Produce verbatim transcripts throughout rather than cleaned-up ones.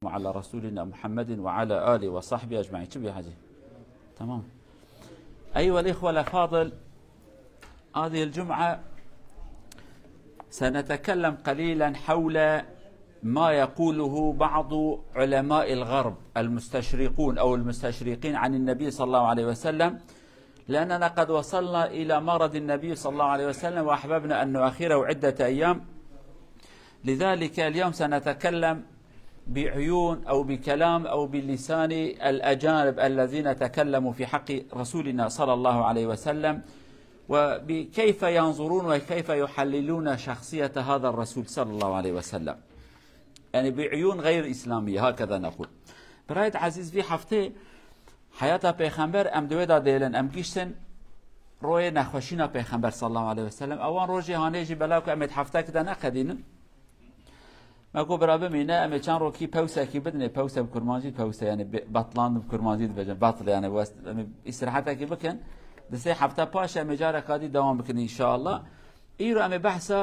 وعلى رسولنا محمد وعلى آله وصحبه أجمعين. شو بيحاجي؟ تمام. أيها الإخوة الأفاضل، هذه الجمعة سنتكلم قليلا حول ما يقوله بعض علماء الغرب المستشرقون أو المستشرقين عن النبي صلى الله عليه وسلم، لأننا قد وصلنا إلى مرض النبي صلى الله عليه وسلم وأحببنا أن نؤخره عدة أيام. لذلك اليوم سنتكلم بعيون أو بكلام أو بلسان الأجانب الذين تكلموا في حق رسولنا صلى الله عليه وسلم، وبكيف ينظرون وكيف يحللون شخصية هذا الرسول صلى الله عليه وسلم. يعني بعيون غير إسلامية، هكذا نقول. برایت عزیز، وی هەفتەیە حیاتا پێخەمبەر ئەم دوێدا دێلن، ئەم گیشتن ڕۆیە نەخۆشینا پێخەمبەر صلی الله عليه وسلم. ئەوان ڕۆژێ هانێژی بەلاکو ئەمێت هەفتەکدا نەقەدینن. مەگۆ برا بمینە، ئەمێ چەند ڕۆکی پەوسەکی بدنێ، پەوسە بە کورمانجی پەوسە، یعنی بێ-، بەتڵان بە کورمانجی دبێژن، بەتڵ، یعنی وەست، ئەمێ ئیسراحەتەکی بکەن، دەسێ هەفتە پاش ئەمێ جارەکادی دەوام بکەن ئینشاءالله. ئیرۆ ئەمێ بەحسا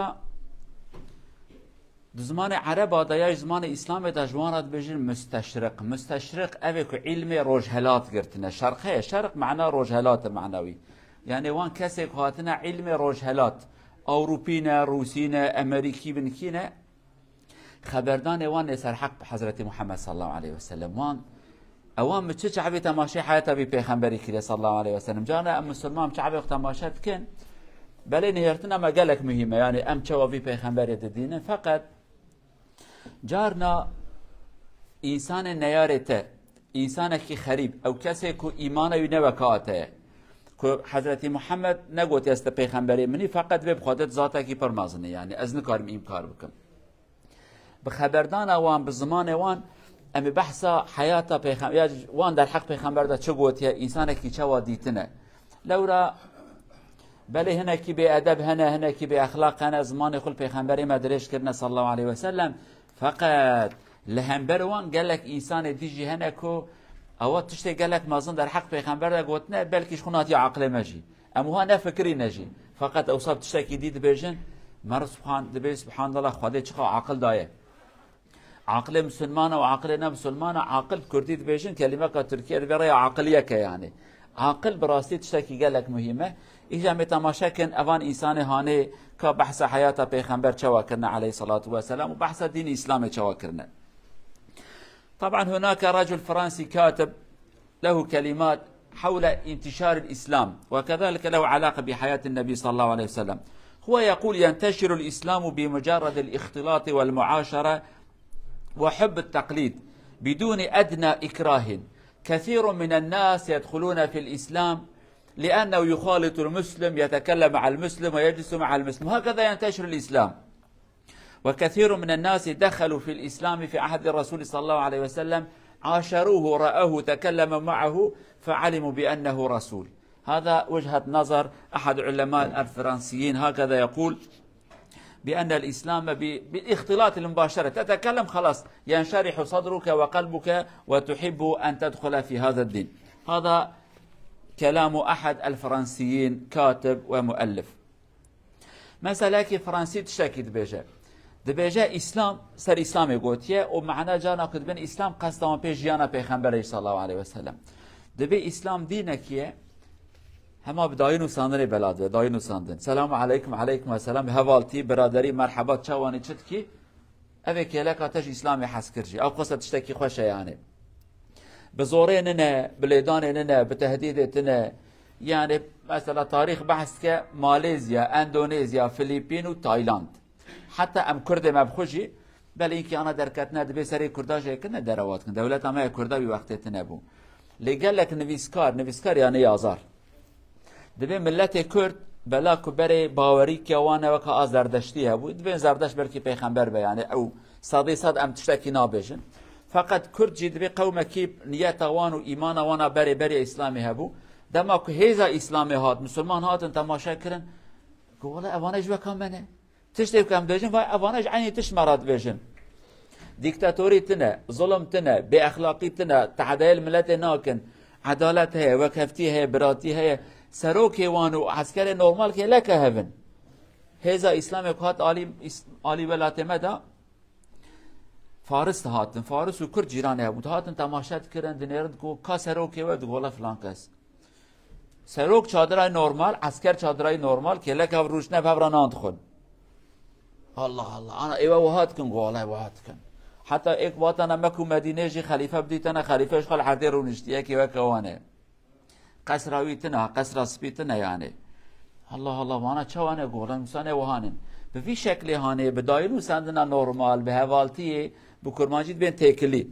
Di zimanê ereba de ya ji zimanê îslamê de ji wan re dibêjin mustashriq. Mustashriq ev ê ku îlmê rojhelat girtine. Şerq heye, şerq mana rojhelat e manawî. Yani wan kesê ku hatine îlmê rojhelat. Ewropî ne, Rûsî ne, Emerîkî bin kî ne. Xeberdanê wan ê ser heq bi Hezretî Muhammed sallallahu aleyhi ve sellem. Wan Ewan bi çi çavê temaşê heyata vî pêxemberî kiriye sallallahu aleyhi ve sellem. Carna em misilman çavê xwe temaşe dikin. Belê nihêrtina me gelek muhîm e. Yani em çawa vî pêxemberê didînin. Feqet carna însanê neyarê te, însanekî xerîb, ew kesê ku îmana wî ne weka te ye. Ku Hezretî Muhammed negotiye ez te pêxemberê min î, feqet vê bi xwe de zatekî pir mezin e. Yani ez nikarim înkar bikim. Bi xeberdana wan, bi zimanê wan, em ê behsa heyata pêxem-, ya wan derheq pêxember de çi gotiye, însanekî çawa dîtine. Lewra belê hinekî bêedeb hene, hinekî bêexlaq hene, zimanê xwe li pêxemberê me dirêj kirine sallallahu aleyhi ve sellem. Feqet li hember wan gelek însanê dî jî hene ku ewa tiştê gelek mezin derheq pêxember de gotine, belkî ji xwe hatiye aqilê me jî. Em wiha nefikirîne jî. Feqet ewsa bi tiştekî dî dibêjin, meriv subhan-, dibê subhanallah, Xwedê çiqa aqil daye. Aqilê misilmana û aqilê ne misilmana, aqil bi kurdî dibêjin, kelîmeka tirkî ye, dibê rêya aqiliyeke yani. Aqil bi rastî tiştekî gelek muhîm e. Îja em ê temaşe kin, evan însanê hanê ka behsa heyata pêxember çawa kirine aleyhissalatu vesselam û behsa dînî îslamê çawa kirine. طبعا هناك رجل فرنسي كاتب له كلمات حول انتشار الإسلام، وكذلك له علاقة بحياة النبي صلى الله عليه وسلم. هو يقول: ينتشر الإسلام بمجرد الاختلاط والمعاشرة وحب التقليد بدون أدنى إكراه. كثير من الناس يدخلون في الإسلام لأنه يخالط المسلم، يتكلم مع المسلم ويجلس مع المسلم، هكذا ينتشر الإسلام. وكثير من الناس دخلوا في الإسلام في عهد الرسول صلى الله عليه وسلم، عاشروه، رأوه، تكلموا معه، فعلموا بأنه رسول. هذا وجهة نظر أحد علماء الفرنسيين، هكذا يقول بأن الإسلام ب-، بالاختلاط المباشرة، تتكلم خلاص ينشرح صدرك وقلبك وتحب أن تدخل في هذا الدين. هذا كلام أحد الفرنسيين، كاتب ومؤلف. Meselekî Fransî tiştekî dibêje. Dibêje Îslam, ser Îslamê gotiye û mana cana ku dibin Îslam qesta wan pê jiyana Pêxemberê sallallahu aleyhi ve sellem. Dibê Îslam dînekî ye, hema bi dayî nûsandinê bela dibe, dayî nûsandin. Selamu aleykum, aleykum selam, hevaltî, biraderî, merheba, çawanî, çi dikî? Ev ê kêleka te ji Îslamê hez kir jî. Ew qasa tiştekî xweş e yani. Bi zorê nine, bi lêdanê nine, bi tehdîdê tine. Yani mesela tarîx behs dike Malezya, Endonezya, Filipîn û Tayland. Heta em Kurdê me bi xwe jî, belê înkî ana derketine dibê serê Kurda jê kirine derewa dikin. Dewleta me ya Kurda wî wextê tine bû. Lê gelek nivîskar, nivîskar yani yazar. Dibê miletê Kurd bela ku berê bawerî ke wan e weka a Zerdeştî hebû. Dibên Zerdeşt belkî pêxember be, yani ew sedê sed em tiştekî nabêjin. Feqet Kurd jî dibê qewmekî niyeta wan û îmana wan a berê berê Îslamê hebû. Dema ku hêza Îslamê hat, misilman hatin temaşe kirin, ku wela evane ji weka me ne. Tiştê ku em dibêjin, vay evane ji eynî tişt me re dibêjin. Dîktatorî tine, zulm tine, bêexlaqî tine, tehdayê li miletê nakin, edalet heye, wekheftî heye, biratî heye, serokê wan û eskerê normal kêleke hevin. Hêza Îslamê ku hat alî, alî welatê me de, Faris dihatin, Faris û Kurd cîranê hebûn. Dihatin temaşe dikirin, dinêrin, digo, ka serokê we? Digo, wele filan kes. Serok çadirayê normal, esker çadirayê normal, kêleka rûşne bi hev re nan dixwin. Allah Allah, ana êwe wiha dikin, go, wele wiha dikin. Heta êk vatana Mek û Medînê jî xelîfe bidîtene, xelîfe ji xwe li erdê rûniştiye, yekê weke wan e. Qesra wî tune, qesra spî tune yani. Allah Allah, vana çawa ne, go, wele însanê wiha nin. Bi vî şeklê hanê, bi dayî nûsandina normal, bi hevaltiyê, bi kurmancî dibên têkilî.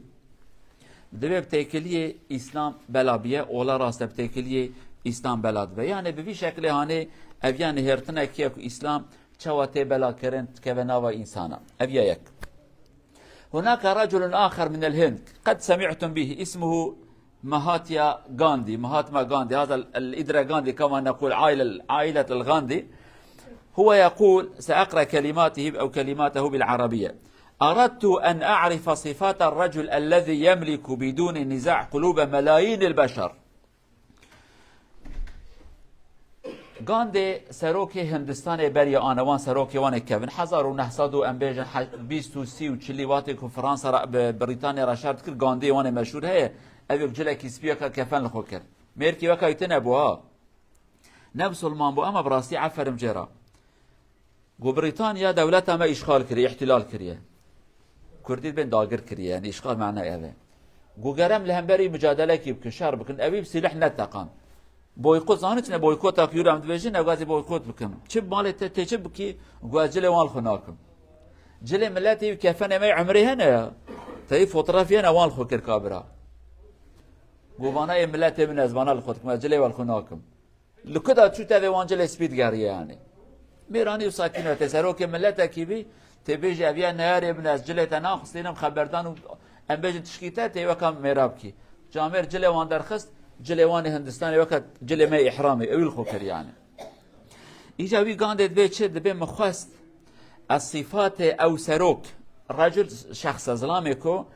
Divê bi têkiliyê Îslam bela biye, ola rast e, bi têkiliyê Îslam bela dibe. Yani bi vî şeklê hanê ev ya nihêrtinekî ye ku Îslam çawa tê bela kirin, dikeve nava însana. Ev ya yek. هناك رجل آخر من الهند قد سمعتم به اسمه مهاتما غاندي. مهاتما غاندي، هذا ال-، ال-، إندرا غاندي كما نقول، عائلة، عائلة الغاندي. هو يقول، سأقرأ كلماته أو كلماته بالعربية. أردت أن أعرف صفات الرجل الذي يملك بدون نزاع قلوب ملايين البشر. Gandê serokê Hindistanê beriya ane, wan serokê wan ê kevin, hezar û neh sed û em bêjin he-, bîst û sî û çilî, wextê ku Fransa re, bi Brîtanya re şer dikir, Gandê wan ê meşhûr heye, ev ê ku cilekî spî weke kefen li xwe kir. Mêrkî weka wî tune bû ha. Ne misilman bû, ema bi rastî eferim jê re. Got, Brîtanya dewleta me îşxal kiriye, îhtîlal kiriye. Kurdî bên dagir kiriye, yani îşxal mane ev e. Got, gerem li hemberî mucadelekî bikin, şer bikin, ew ê bi sîleh neteqan. Boykot, zanî çi ne boykota ku em dibêjin, ew gazî boykot bikim. Çi malê te tê çi bikî, got, ez cilê wan li xwe nakim. Cilê miletê wî, kefenê me, umrê hene ya. Te yî fotoğrafî hene, wan li xwe kir kabira. Got, vana ê miletê min, ez vana li xwe dikim, ez cilê we li xwe nakim. Li ku da çû tevê wan cilê spî digeriye yani. Mêranî û sakînetê serokê miletekî bî, tê bêjî ev ya neyarê min, ez cilê te naxistînim, xeberdan û em bêjin tişkî te, tê weka mêra bikî. Camêr cilê wan derxist, cilê wan ê Hindistanê weke cilê me îhramê, ew li xwe kir yani. Îca wî Gandê dibê çi? Dibê min xwest ez sîfatê ew serok, recil, şexse, zilamê ku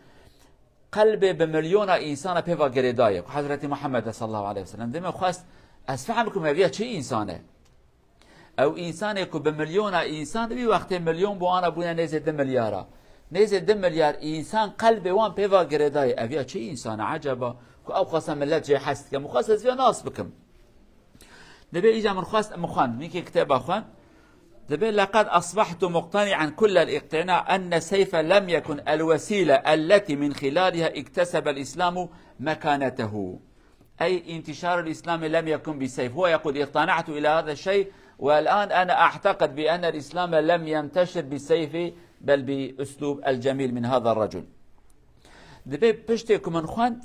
qelbê bi milyona însana pê ve girêdayê, ku Hezretî Muhammed e sallallahu aleyhi ve sellem. Dê min xwest ez fehm bikim ev ya çi însan e? Ew însanê ku bi milyona însan, di wî wextê milyon bû, ana bûne nêzê du milyara. Nêzê du milyar însan qelbê wan pê ve girêdayê. Ev ya çi însan e eceba ku ew xwasa millet jê hez dike? Min xwest ez vê nas bikim. Dibê îca min xwest, min xwend, min kê kitêba xwend. دبي: لقد أصبحت مقتنعا كل الاقتناع أن السيف لم يكن الوسيلة التي من خلالها اكتسب الإسلام مكانته. أي انتشار الإسلام لم يكن بالسيف. هو يقول: اقتنعت إلى هذا الشيء، والآن أنا أعتقد بأن الإسلام لم ينتشر بالسيف، بل بأسلوب الجميل من هذا الرجل. Dibê piştê ku min xwend,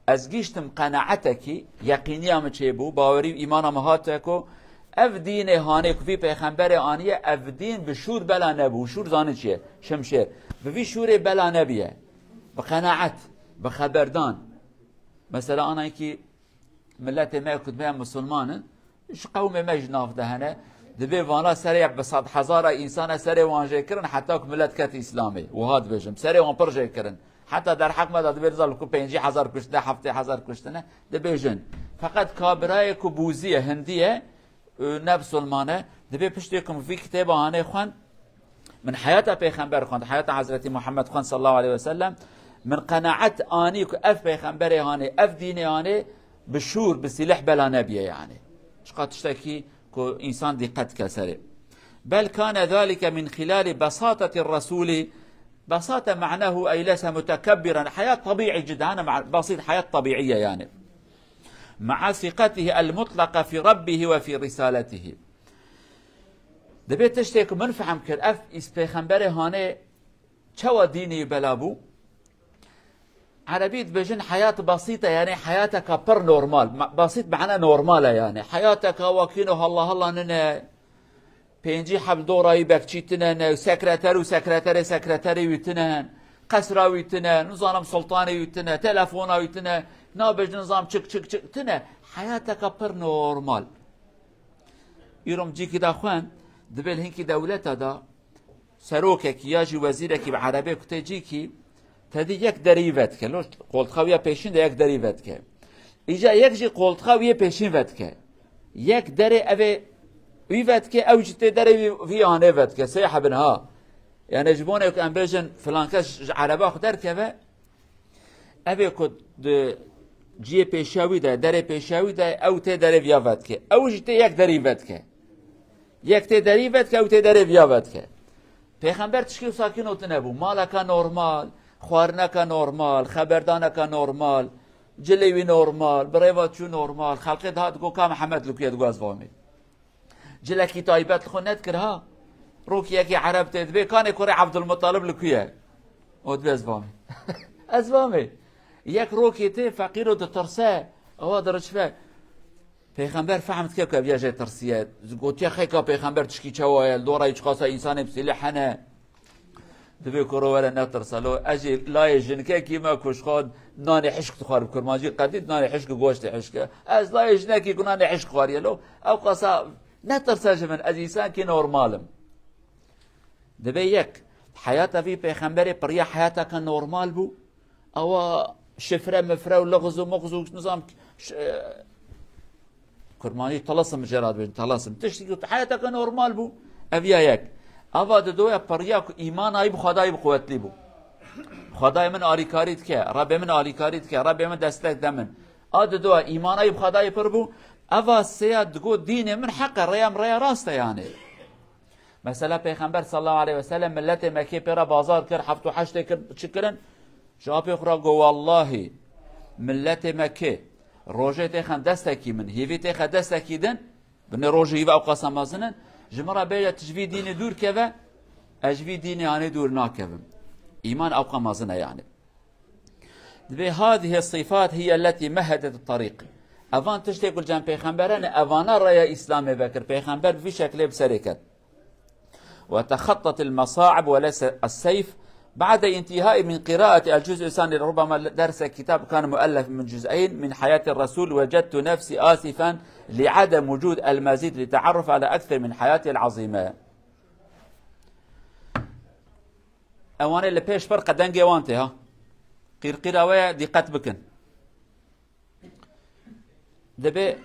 ez gîştim qenaetekî, yeqîniya min çêbû, bawerî û îmana min hate ku ev dînê hanê ku vî pêxemberê aniye, ev dîn bi şûr bela nebû. Şûr zanî çi ye? Şimşêr. Bi vî şûrê bela nebiye. Bi qenaet, bi xeberdan. Mesela, anayekî miletê me ku dibê em misilman in, ji qewmê me ji nav de hene, dibê vana serê bi sed hezara însana serê wan jê kirin, heta ku milet ket Îslamê. Wiha dibêjim, serê wan pir jê kirin. Heta derheq me de dibê niza li ku pêncî hezar kuştine, heftê hezar kuştine, dibêjin. Feqet ka birayê ku bûzî ye, hindî ye, û ne misilman e, dibê piştê ku min vî kitêba hanê xwend, min heyata pêxember xwend, heyata Hezretî Muhammed xwend sallallahu aleyhi ve sellem, min qenaet anî ku ev pêxemberê hanê, ev dînê hanê bi şûr, bi sîleh bela nebiye yani. Çiqa tiştekî ku însan dîqet dike serê. بل كان ذلك من خلال بساطة الرسول. بساطة معناه أي ليس متكبرا، حياة طبيعي جدا، أنا مع-، بسيط، حياة طبيعية يعني. مع ثقته المطلقة في ربه وفي رسالته. Dibê tiştê ku min fehm kir, ev îs-, pêxemberê hanê çawa dînê bela bû? Erebî dibêjin heyat basît e, yani heyateka pir normal. Ma-, basît mane normal e yani. Heyateka wakîno halla halla nine. Pêncî heb dorayî bekçî tine ne, sekreter û sekreterê sekreterê wî tine, qesra wî tine, nizanim sultanê wî tine, telefona wî tine, nabêjin nizam çik çik çik tine. Heyateka pir normal. Îro min cîkî de xwend, dibê li hinkî dewleta de serokekî ya jî wezîrekî bi erebê ku tê cîkî, tedî yek derî vedike. Lo qoltixa wî ya pêşîn de yek derî vedike. Îca yek jî qoltixa wî yê pêşîn vedike. Yek derê evê wî vedike, ew jî tê derê wî, vî anê vedike. Sê hebin ha. Yani ji bo ne ku em bêjin filan kes ji ereba xwe derkeve, ev ê ku di ciyê pêşiya wî de, derê pêşiya wî de, ew tê derê viya vedike. Ew jî tê yek derî vedike. Yek tê derî vedike, ew tê derê viya vedike. Pêxember tişkî wisa kî notine bû. Maleke normal, xwarineke normal, xeberdaneke normal, cilê wî normal, birêva çû normal. Xelkê dihat digo ka Mihemed li ku ye, digo ez vamê. Cilekî taybet li xwe nedikir ha. Rokî yekî Ereb tê dibê, kanê kurê Ebdulmutalib li ku ye? O dibê ez vamê. Ez vamê. Yek rokê tê feqîr û ditirse, ewa diriçve. Pêxember fehm dike ku ev ya jê tirsiye. Gotiye xêka pêxember tişkî çawa ye, li dora wî çiqasa însanê bi silîh hene. Dibê kuro were netirse. Lo ez jî layê jinikekî me ku ji xwe nanê hişk dixwar, bi kurmancî qedît nanê hişk û goştê hişk e. Ez layê jinekî ku nanê hişk xwariye lo. Ew qasa netirse ji min, ez însankî normal im. Dibê yek, heyata vî pêxemberê piriya heyateke normal bû. Ewa şifre mifre û lixz û mixz û nizam ş-, e, kurmanî talisim jê re dibêjin, talisim. Tiştî ku heyateke normal bû. Ev ya yek. Ava didoya piriya ku îmana wî bi Xwedayê bi quwetlî bû. Xwedayê min alîkarî dike, Rebê min alîkarî dike, Rebê min destek de min. A didoya îmana wî bi Xwedayê pir bû. Eva seya digo dînê min heq e, rêya min rêya rast e yani. Mesela Pêxember sallallahu aleyhi ve sellem milletê Mekkê pê re bazar kir, heft û heştê kir, çi kirin? Ji apê xwe re got, wallahî, milletê Mekkê rojê têxin destekî min, hîvî têxe destekî din, binê rojê hîvî ewqasa mezin in, ji min re bêje tu ji vî dînê dûr keve, ez ji vî dînê anê dûr nakevim. Îman ewqa mezin e yani. Dibê هذه الصفات هي التي مهدت الطريق. Evan tiştê ku li cem pêxembere ne, evana rêya Îslamê vekir. Pêxember bi vî şeklê bi serê ket. وتخطت المصاعب وليس السيف. بعد انتهائي من قراءة الجزء الثاني، ربما درس كتاب كان مؤلف من جزئين من حياة الرسول، وجدت نفسي آسفا لعدم وجود المزيد للتعرف على أكثر من حياته العظيمة. Ewanê li pêş pir qedengê wan tê ha. Qîrqîra we ye, dîqet bikin. Dibê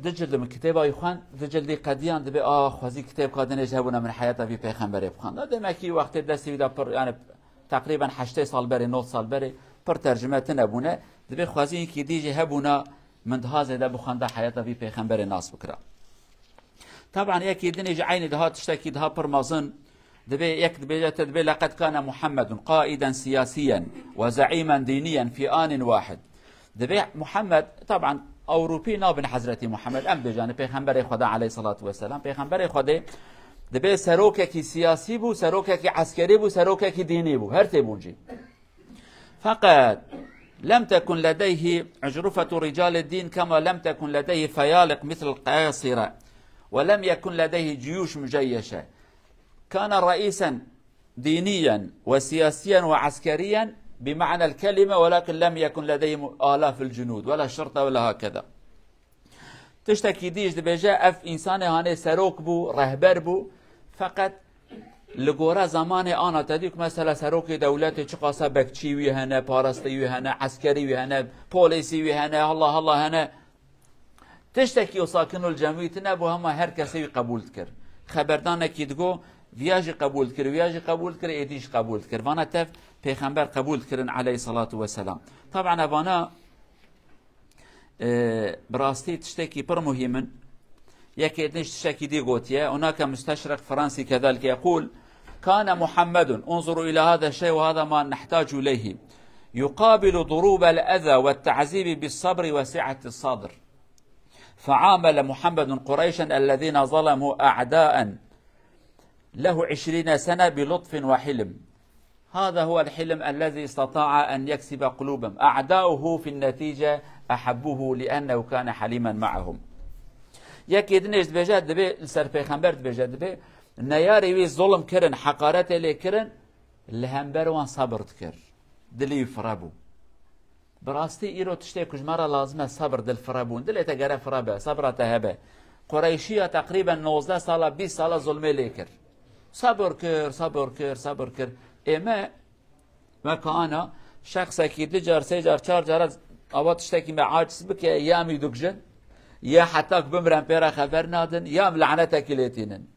du cildê min kitêba wî xwend, du cildî qediyan, dibê a xwezî kitêbka dinê jî hebûna min heyata vî pêxemberê bixwenda. Demekî wextê destê wî de pir, yani teqrîben heştê sal berê, nod sal berê pir tercime tune bûne. Dibê xwezî hinkî dî jî hebûna min daha zêde bixwenda heyata vî pêxemberê nas bikira. Taban yekî dinê jî eynî daha tiştekî daha pir mezin. Dibê yek dibêje te dibê لقد كان محمد قائدا سياسيا وزعيما دينيا في آن واحد. Dibê Muhammed, taban Ewropî nabin Hezretî Muhammed, em bêjane Pêxemberê Xweda aleyhissalatu vesselam. Pêxemberê Xwedê dibê serokekî siyasî bû, serokekî eskerî bû, serokekî dînî bû. Her tê bûn jî. فقط لم تكن لديه عجرفة رجال الدين كما لم تكن لديه فيالق مثل القياصرة، ولم يكن لديه جيوش مجيشة. كان رئيسا دينيا وسياسيا وعسكريا بمعنى الكلمة، ولكن لم يكن لديه آلاف الجنود ولا شرطة ولا هكذا. Tiştekî dî jî dibêje, ev însanê hanê serok bû, rehber bû, feqet li gore zemanê ana te dî ku mesela serokê dewletê çiqasa bekçî wî hene, parastî wî hene, eskerî wî hene, polîsî wî hene, hela hela hene. Tiştekî wisa kin û li cem wî tune bû, hema her kesê wî qebûl dikir. Xeberdanekî digo, viya jî qebûl dikir, viya jî qebûl dikir, êdî jî qebûl dikir. Vana tev pêxember qebûl dikirin aleyhissalatu vesselam. Taban evana Ee, bi rastî tiştekî pir muhîm in. Yekê din ji tiştekî dî gotiye. هناك مستشرق فرنسي كذلك يقول: كان محمد، انظروا إلى هذا الشيء وهذا ما نحتاج إليه، يقابل ضروب الأذى والتعذيب بالصبر وسعة الصدر. فعامل محمد قريشا الذين ظلموا أعداء له عشرين سنة بلطف وحلم. هذا هو الحلم الذي استطاع أن يكسب قلوبهم. أعداؤه في النتيجة أحبوه لأنه كان حليما معهم. Yekê din ê dibêje, dibê li ser pêxember dibêje, dibê neyarê wî zulm kirin, heqaretê lê kirin, li hember wan sebir dikir. Dilê wî fire bû. Bi rastî îro tiştê ku ji me re lazim e sebir, dil fire bûn. Dilê te gere fire be, sebra te hebe. Qureyşiya teqrîben nozdeh sala, bîst sala zulmê lê kir. Sebir kir, sebir kir, sebir kir. Ê me, weke ana, şexsekî du car, sê car, çar cara ava tiştekî me aciz bike, ya em wî dikujin, ya heta ku bimirin pê re xeber nadin, ya em lanetekî lê tînin.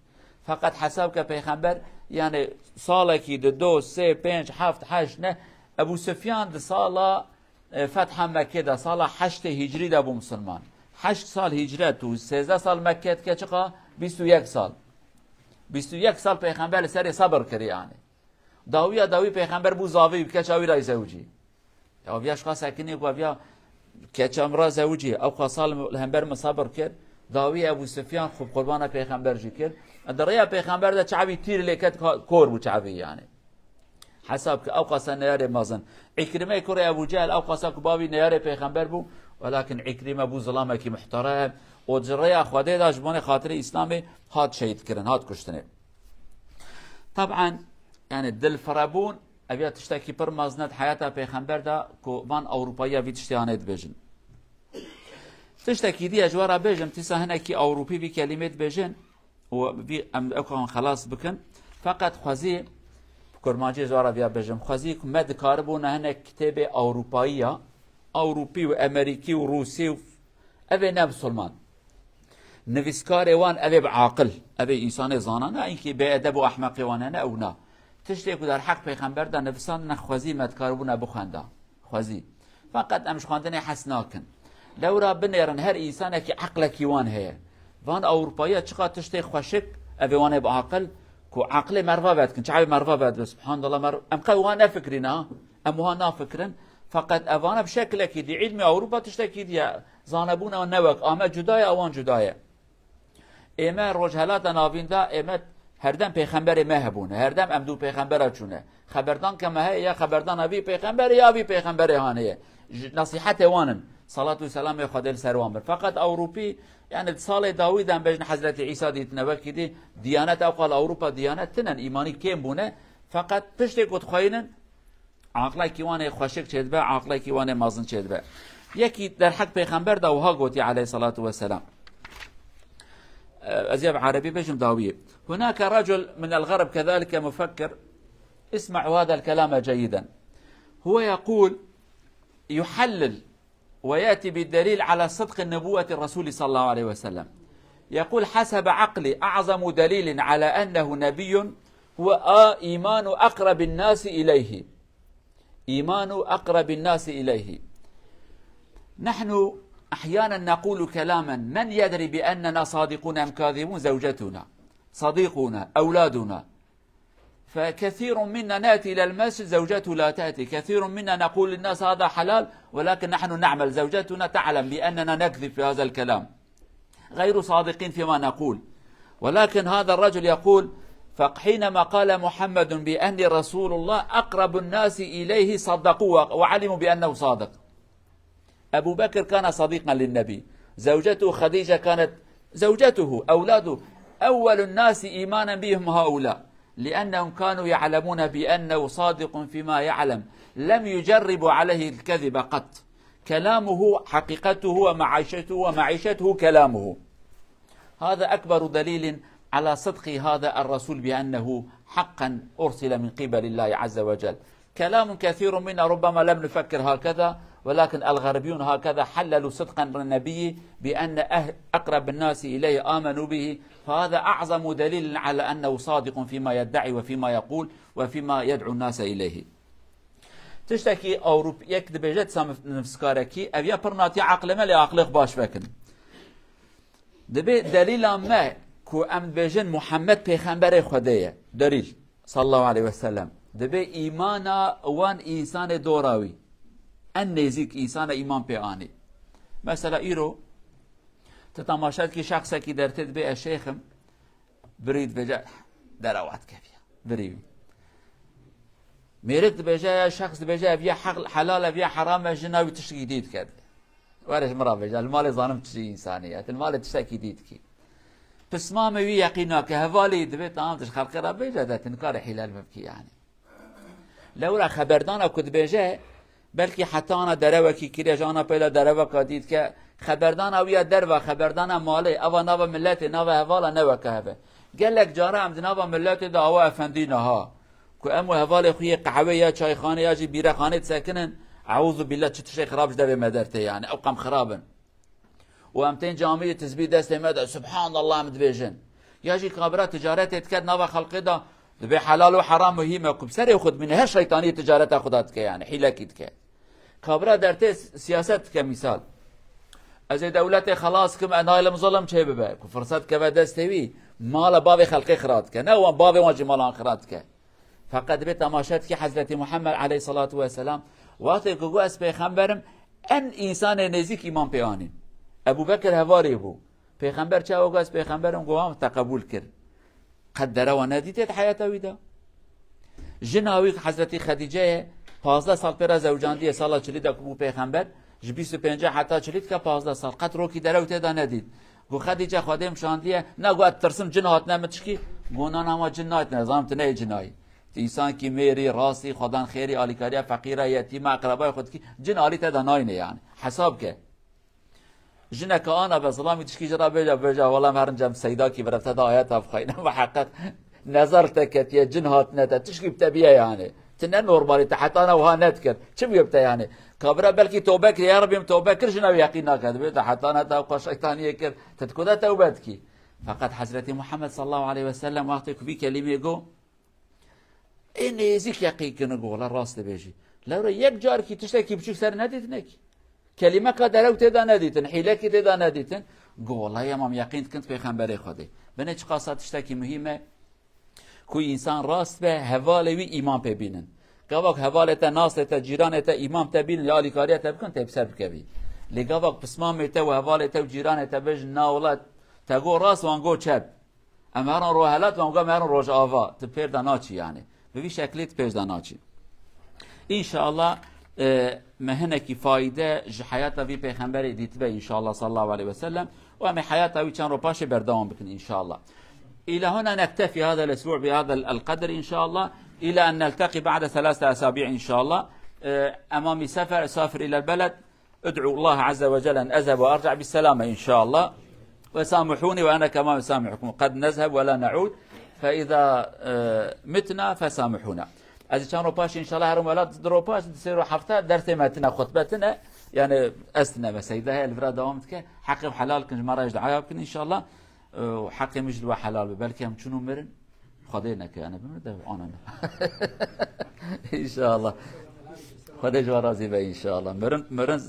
Feqet hesab ke pêxember Yani salekî di do, sê, pênc, heft, heşt, ne. Ebu Sufyan di sala, e, Fetha Mekkê de, sala heştê Hicriyê de bû misilman. Heşt sal hicret û sêzdeh sal Mekkê dike çiqa? Bîst û yek sal. Bîst û yek sal Pêxember li serê sebir kir yani. Dawiya dawî Pêxember bû zavî, bi keça wî re zewicî. Ya viya şixa sekinî ku viya keça min re zewicî, ew qasal li hember min sebir kir. Dawî Ebu Sufyan xwe qurbana Pêxember jî kir. Di rêya Pêxember de çavî tîr lê ket, ka-, kor bû çavî yani. Hesab ki ew qasa neyarê mezin. Îkrîme kurê Ebu Cehil ew qasa ku bavî neyarê Pêxember bû. Welakin Îkrîme bû zilamekî muhterem. Û di rêya Xwedê de ji bonê xatirê Îslamê hat şehîd kirin, hat kuştinê. Taban, yani dilfirebûn, ev ya tiştekî pir mezin e di heyata Pêxember de ku van Ewropayiya vî tiştê hanê dibêjin. Tiştekî dî ez ji we re bêjim, tîsa hinekî Ewropî vî kelîmê dibêjin û vî em ew kan xelas bikin. Feqet xwezî, bi kurmancî ji we re viya bêjim, xwezî ku me dikaribûna hinek kitêbê Ewropayiya, Ewropî û Emerîkî û Rûsî û ev ê ne misilman. Nivîskarê wan ev ê bi aqil, ev ê însanê zana, ne inkî bêedeb û ehmeqê wan hene, ew na. Tiştê ku derheq Pêxember de nivisandine xwezî me dikaribûne bixwenda. Xwezî. Feqet em ji xwendinê hes nakin. Lewra binêrin her însanekî eqlekî wan heye. Van Ewropayiya çiqa tiştê xweşik, ev ê wan ê bi aqil, ku eqlê merva vedikin, çavê merva vedibe, subhanallah, mer-, em qey wiha nefikirîne ha. Em wiha nafikirin. Feqet evana bi şekilekî dî, îlmê Ewropa tiştekî dî ye. Zanebûna ne wek, ame cuda ye, ewan cuda ye. Ême Rojhelata Navîn de, ême herdem pêxemberê me hebûne. Herdem em dû pêxembera çûne. Xeberdan ke me heye, ya xeberdana vî pêxemberê, ya vî pêxemberê hanê ye. Ji nesîhetê wan in. Salat û selamê Xwedê li ser wan bin. Feqet Ewropî, yani di salê dawî de em bêjin Hezretî Îsa dîtine wekî dî, diyanet ew qal Ewropa diyanet tinen, îmanî kêm bûne. Feqet tiştê ku dixweynin, aqlekî wan ê xweşik çêdibe, aqlekî wan ê mezin çêdibe. Yekî derheq Pêxember de wiha gotî aleyhissalatu vesselam. Ez ya bi erebî bêjim dawiyê. هناك رجل من الغرب كذلك مفكر. اسمعوا هذا الكلام جيدا. هو يقول، يحلل ويأتي بالدليل على صدق النبوة الرسول صلى الله عليه وسلم. يقول: حسب عقلي، أعظم دليل على أنه نبي هو، آه، إيمان أقرب الناس إليه. إيمان أقرب الناس إليه. نحن أحيانا نقول كلاما، من يدري بأننا صادقون أم كاذبون؟ زوجتنا، صديقنا، أولادنا. فكثير منا نأتي إلى المسجد، زوجته لا تأتي. كثير منا نقول للناس: هذا حلال، ولكن نحن نعمل، زوجتنا تعلم بأننا نكذب في هذا الكلام، غير صادقين فيما نقول. ولكن هذا الرجل يقول: فحينما قال محمد بأني رسول الله، أقرب الناس إليه صدقوه وعلموا بأنه صادق. أبو بكر كان صديقا للنبي، زوجته خديجة كانت زوجته، أولاده، أول الناس إيمانا بهم هؤلاء، لأنهم كانوا يعلمون بأنه صادق فيما يعلم، لم يجربوا عليه الكذب قط. كلامه حقيقته ومعيشته، ومعيشته كلامه. هذا أكبر دليل على صدق هذا الرسول بأنه حقا أرسل من قبل الله عز وجل. كلام كثير منا ربما لم نفكر هكذا، ولكن الغربيون هكذا حللوا صدق النبي بأن أه-، أقرب الناس إليه آمنوا به، فهذا أعظم دليل على أنه صادق فيما يدعي وفيما يقول وفيما يدعو الناس إليه. Tiştekî Ewropiyek dibêje, disa nifskarekî, ev ya pir natiya aqlê me, lê aqlê xwe baş vekin. Dibê delîla me ku em dibêjin Muhammed pêxemberê Xwedê ye. Delîl. Sallallahu aleyhi ve sellem. Dibê îmana wan însanê dora wî. En nêzîk însana îman pê anî. Mesela îro, tu temaşe dikî şexsekî dertê dibê ez şêx im, birî dibêje, derewa dikeviya. Birî wî. Mêrik dibêje ya şexs dibêje ev ya heq-, helal, ev ya heram e, jina wî tiştekî dî dike. Were ji min re bêje, li malê zanim tu çi însanî ye, tu li malê tiştekî dî dikî. Pismamê wî yeqîn nake, hevalê wî dibê, tamam, tu ji xelkê re bêje de, tu nikarî hîlel bibkî yani. Lewra xeberdana ku dibêje, belkî heta ana derewekî kiriye, ji ana pêla dereweka dî dike, xeberdana wî ya derve, xeberdana malê, eva nava miletê, nava hevala ne weke heve. Gelek cara em di nava miletê de awa efendî ne ha. Ku em û hevalê xwe yê qehwê ya çayxanê ya jî bîrexanê disekinin, eûzubîllah, çi tiştê xirab ji devê me dertê yani, ew qam xirab in. Û em tên camiyê tizbî destê me de, Subhanallah em dibêjin. Ya jî kabira ticaretê diket nava xelkê de, Dibê helal û heram muhîm e ku bi serê xwe dimîne, her şeytanî ticareta xwe da dike, yani hîlekî dike. Kabira dertê s-, siyaset dike mîsal. Ez ê dewletê xelas kim, e naylim zilim çê bibe. Ku firset keve destê wî, mala bavê xelkê xira dike. Ne wan bavê wan jî malan xira dike. Feqet dibê temaşe dikî Hezretî Muhammed aleyhissalatu vesselam, wextê ku got ez pêxember im, en însanê nêzîk îman pê anîn. Ebu Bekir hevalê bû. Pêxember çawa got ez pêxember im, got, ha, te qebûl kir. Qet derewa nedîtê di heyata wî de. Jina wî Hezretî Xedîce ye, pazdeh sal pê re zewcandiye, sala çilî de ku bû pêxember, ji bîst û pêncê heta çilî dike pazdeh sal. Qet rokî derew tê de nedît. Got, Xedîce, Xwedê min şandiye, ne got, ez tirsim cin hatine min tişkî. Got, na, na, ma cin naytine, ez zanim tu neyê cinayî. Tu însankî mêrî, rastî, xwedan xêrî, alîkariya feqîra, yetîma, eqrebayê xwe dikî, cin alî te de nayne yani. Hesab ke. Jineke ana be zilamî tişkî ji re bêje, bêje, wela em herin cem seydakî vire te de ayeta bixweyne, miheqeq nezar te ketiye, cin hatine te, tişkî bi te biye yani. Tu ne normalî, te hetana wiha nedikir. Çi bûye bi te yani? Kabira belkî tobe kiriye, ya Rebî min tobe kir, jina wî yeqîn nake. Dibê te hetana te xwe şeytaniyê kir, te di ku de tewbe dikî? Feqet Hezretî Muhammed sallallahu aleyhi ve sellem wextê ku vî kelîmê got, ê nêzîk yeqîn kirin, got, wela rast dibêjî. Lewre yek carkî tiştekî biçûk ser nedîtine kî. Kelîmeka derew tê de nedîtin, hîlekî tê de nedîtin. Got, wela ya mam yeqîn dikin pêxemberê Xwedê. Binê çiqasa tiştekî muhîm e ku însan rast be, hevalê wî îman pê bînin. Gavak hevalê te, nastê te, cîranê te îman te bînin, ya alîkariya te bikin, tê bi ser bikevî. Lê gavak pismamê te û hevalê te û cîranê te bêjin, na wela te got rast, wan got çep. Em herin rohelat, em got em herin rojava. Tu pêr de naçî yani. Bi vî şeklî tu pêş de naçî. İnşallah, e, me hinekî fayde ji heyata vî pêxemberê dîtibe inşallah sallallahu aleyhi ve sellem. Û em ê heyata wî çend ro paşê berdewam bikin inşallah. إلى هنا نكتفي هذا الأسبوع بهذا القدر إن شاء الله، إلى أن نلتقي بعد ثلاثة أسابيع إن شاء الله. E, أمامي سفر، أسافر إلى البلد. ادعوا الله عز وجل أن أذهب وأرجع بالسلامة إن شاء الله. وسامحوني وأنا كمان أسامحكم. قد نذهب ولا نعود. فإذا، آه، متنا فسامحونا. Ez çend ro paş inşallah herim welat, di ro paş, di sê ro hefte dersê me tine, xutbe tine. Yani ez tine ve seyda heye, li vira devam dike. Heqê helal kin, ji me re ji duaya bikin inşallah. Ee, û heqê min ji we helal be. Belkî em çûn û mirin. Xwedê neke, yani bimir de anane. İnşallah. Xwedê ji we razî be inşallah. Mirin, mirin,